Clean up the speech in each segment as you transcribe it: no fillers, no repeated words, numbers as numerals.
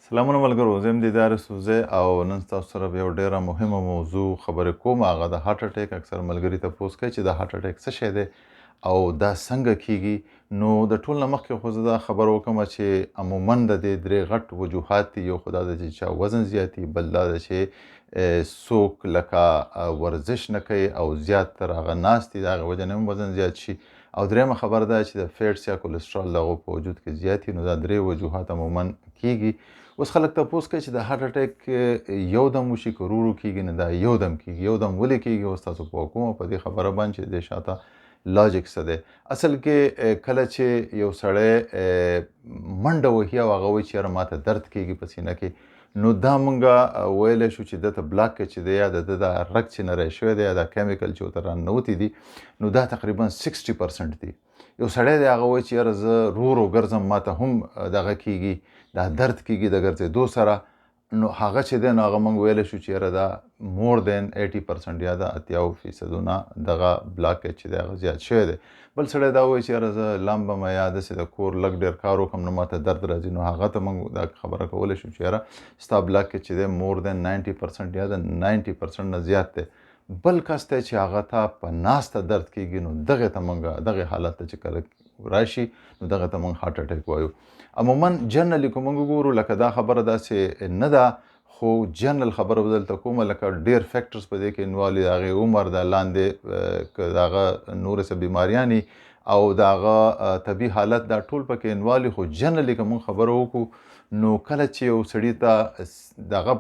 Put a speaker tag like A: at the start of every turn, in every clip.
A: سلامونه ملګرو، زه یم دیدار سوزی او نن ستاسو سره یو ډیره مهمه موضوع خبرې کوم، هغه د هارت اټیک. اکثر ملګري تپوس کوي چې د هارت اټیک څه شی دی او دا څنګه کیږي. نو د ټول نه مخکې خو زه دا خبره وکړم چې عموما د دې درې غټ وجوهات دي. یو خو دا ده چې چا وزن زیاتي، بل دا ده چې څوک لکه ورزش نه کوي او زیات تر هغه ناست دي، د هغې وجې نه هم وزن زیات شي، او درېیمه خبره دا چې د فیټس یا کولیسټرول د هغو په وجود کې زیات وي. نو دا درې وجوهات عموما کیږي. اوس خلک تپوس کوي چې د هارت اټیک یو دم وشي که ورو ورو کیږي؟ نه، دا یو دم کیږي. یو دم ولې کیږي؟ اوس تاسو پوه کوم په دې خبره باندې چې د شاته لاجیک څه دی. اصل کې کله چې یو سړی منډه وهي او هغه وایي چې یاره ماته درد کیږي په سینه کې، نو دا مونږه ویلی شو چې ده ته بلاک چې دی یا د ده دا رګ چې نری شوی دی یا دا کیمیکل چې ورته راننوتي دي، نو دا تقریبا 60% دي. یو سړی دی، هغه وایي چې یاره زه رو رو ګرځم، ماته هم دغه کیږي، دا درد کیږي د ګرځېدو سره، نو هغه چې دی نو هغه موږ ویلی شو چې یاره دا مور دین 80% یا د اتیاو فیصدونه دغه بلاک چې دی هغه زیات شوی دی. بل سړی دا وایي چې یاره زه لامبم یا داسې د کور لږ ډېر کار وکړم نو ماته درد راځي، نو هغه ته موږ دا خبره کولی شو چې یاره ستا بلاک چې دی مور دین 90% یا د 90% نه زیات دی. بل کس دی چې هغه ته په ناسته درد کیږي، نو دغې ته موږ دغې حالت ته چې کله راشي نو دغه ته موږ هارت اټیک وایو. عموما جنرالي که موږ وګورو لکه دا خبره داسې نه ده، خو جنرال خبره به دلته کومه، لکه ډېر فیکټرز په دې کې انوالو دي، د هغې عمر، د لاندې که د هغه نورې څه بیماریانې او د هغه طبیعي حالت، دا ټول پکې انوالو. خو جنرالي که موږ خبره وکړو نو کله چې یو سړي ته دغه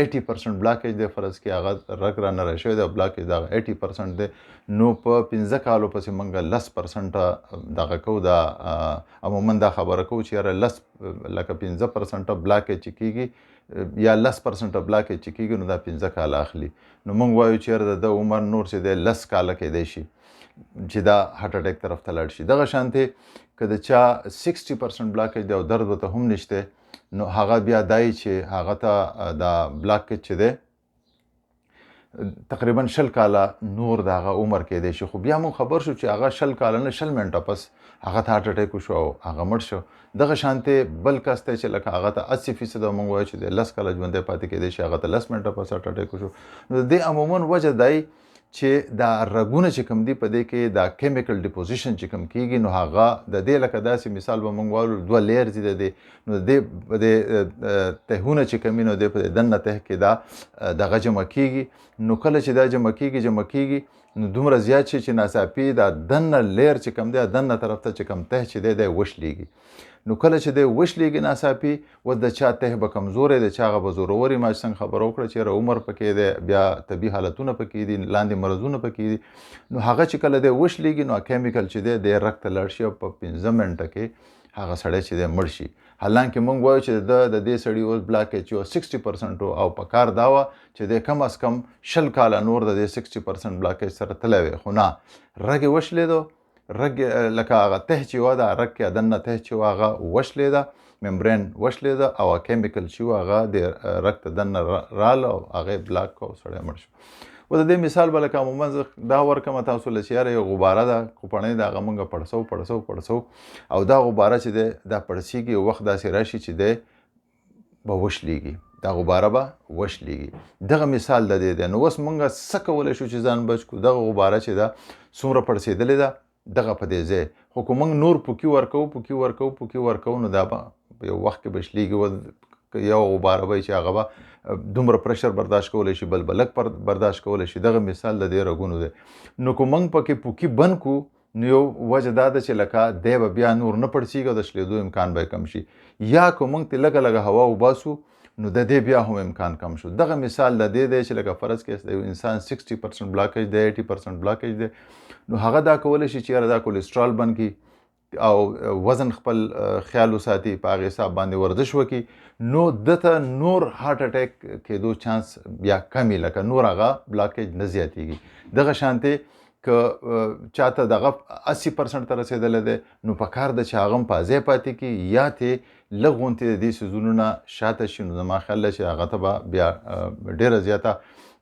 A: 80% بلاکیج دی، فرض کې هغه رګ را نری شوی دی او بلاکیج دغه 80% دی، نو په 5 کالو پسې موږ 10% دغه کوو. دا عموما دا خبره کوو چې یاره لس لکه 5% بلاکیج چې کېږي یا 10% بلاکیج چې کېږي نو دا 5 کاله اخلي. نو موږ وایو چې یاره د ده عمر نور چې دی 10 کاله کېدی شي چې دا هارت اټیک طرف ته لاړ شي. دغه شانتې که د چا 60% بلاکیج دی او درد ورته هم نشته، نو هغه بیا دای چې هغه ته دا بلاکیج چې دی تقریبا 20 کاله نور د هغه عمر کېدی شي. خو بیا موږ خبر شو چې هغه 20 کاله نه 20 منټه پس هغه ته هارت اټیک وشو او هغه مړ شو. دغه شانتې بل کس دی چې لکه هغه ته 80% موږ وایو چې دی 10 کاله ژوندی پاتې کېدی شي، هغه ته 10 منټه پس هارت اټیک وشو. نو د دې عموما وجه دی چې دا رګونه چې کوم دي په دې کې دا کیمیکل ډیپوزیشن چې کوم کیږي، نو هغه د دې لکه داسې مثال به موږ وایو دوه لیئرز دي د دې، نو د دې په دې تهونه چې کوم دي، نو د دې په دې دننه ته کې دا دغه جمع کیږي. نو کله چې دا جمع کیږي جمع کیږي نو دومره زیات شي چې ناڅاپي دا دننه لیر چې کوم دی دننه طرف ته چې کوم ته چې دی دی وشلیږي. نو کله چې دی وشلیږي ناڅاپي، اوس د چا ته به کمزوری دی، چا هغه به زوروري. ما چې څنګه خبره وکړه چې یاره عمر پکې دی، بیا طبیعي حالتونه پکې دي، لاندې مرضونه پکې دي، نو هغه چې کله دی وشلیږي نو کیمیکل چې دی دی رګ ته لاړ شي او په 5 منټه کې هغه سړی چې دی مړ شي. حالانکه مونږ وایو چې د دې سړي اوس بلاک چې و 60% و او په کار دا وه چې دی کم از کم 20 کاله نور د دې 60% بلاکیج سره تللی وی، خو نه، رګ یې وشلېدو، رګ لکه هغه ته چې وه دا رګ کې دننه ته چې وه هغه وشلېده، ممبرین وشلېده او کیمیکل چې وه هغه د رګ ته دننه راله او هغه یې بلاک کړ او سړی مړ شو. و د دې مثال به لکه عموما زه دا ورکړم تاسو له چې یاره یو غباره ده، کوپڼۍ ده، هغه مونږ پړسو پړسو پړسو او دا غباره چې دی دا پړسېږي، یو وخت داسې راشي چې دی به وشلېږي، دا غباره به وشلېږي. دغه مثال د دې دی. نو اوس مونږ څه کولی شو چې ځان بچ کړو؟ دغه غباره چې ده څومره پړسېدلې ده دغه په دې ځای، خو که مونږ نور پوکي ورکوو پوکي ورکوو پوکي ورکوو نو دا به یو وخت کې به شلېږي. یو غباره به وي چې هغه به دومره پرشر برداشت کولی شي، بل به لږ برداشت کولی شي. دغه مثال د دې رګونو دی. نو که مونږ پکې پوکي بند کړو نو یو وجه دا ده چې لکه دی به بیا نور نه پړسېږي او د شلېدو امکان به یې کم شي، یا که مونږ ترې لږه لږه هوا وباسو نو د دې بیا هم امکان کم شو. دغه مثال د دې دی چې لکه فرض کړئ د یو انسان 60% بلاکیج دی، 80% بلاکیج دی، نو هغه دا کولی شي چې یاره دا کولیسټرول بند کړي او وزن خپل خیال وساتي، په هغې حساب باندې ورزش وکړي، نو ده ته نور هارت اټیک کېدو چانس بیا کمي، لکه نور هغه بلاکیج نه زیاتېږي. دغه شانتې که چاته دغه 80% ته رسېدلی دی نو په کار ده چې هغه هم په ځای پاتې کړي یا ترې لږ غوندې د دې څیزونو نه شاته شي، نو زما خیال دی چې هغه ته به بیا ډېره زیاته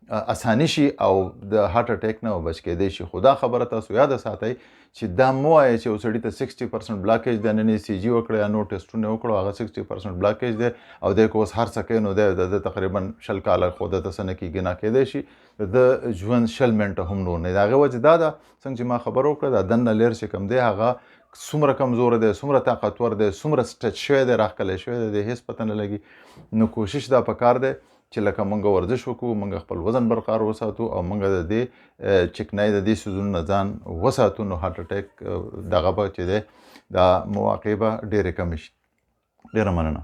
A: اساني شي او د هارت اټیک نه بچ کېدی شي. خو دا خبره تاسو یاده ساتئ چې دا مه وایئ چې یو سړي ته 60% بلاکیج دی، نن یې سی جي وکړه یا نور ټیسټونه وکړو، هغه 60% بلاکیج دی او دی که اوس هر څه کوي نو دی د ده تقریبا 20 کاله خو ده ته څه نه کېږي. نه، کېدی شي د ده ژوند 20 منټه هم نور نه. د هغې وجه دا ده څنګه چې ما خبره وکړه، دا دننه لیر چې کوم دی هغه څومره کمزور دی، څومره طاقتور دی، څومره سټچ شوی دی، راښکلی شوی دی، دی هېڅ پته نه لګي. نو کوشش دا پکار دی چې لکه مونږ ورزش وکړو، مونږ خپل وزن برقرار وساتو او مونږ د دې چکنۍ د دې څیزونو نه ځان وساتو، نو هارت اټیک دغه به چې دی دا مواقع به ډېرې کمې شي. ډېره مننه.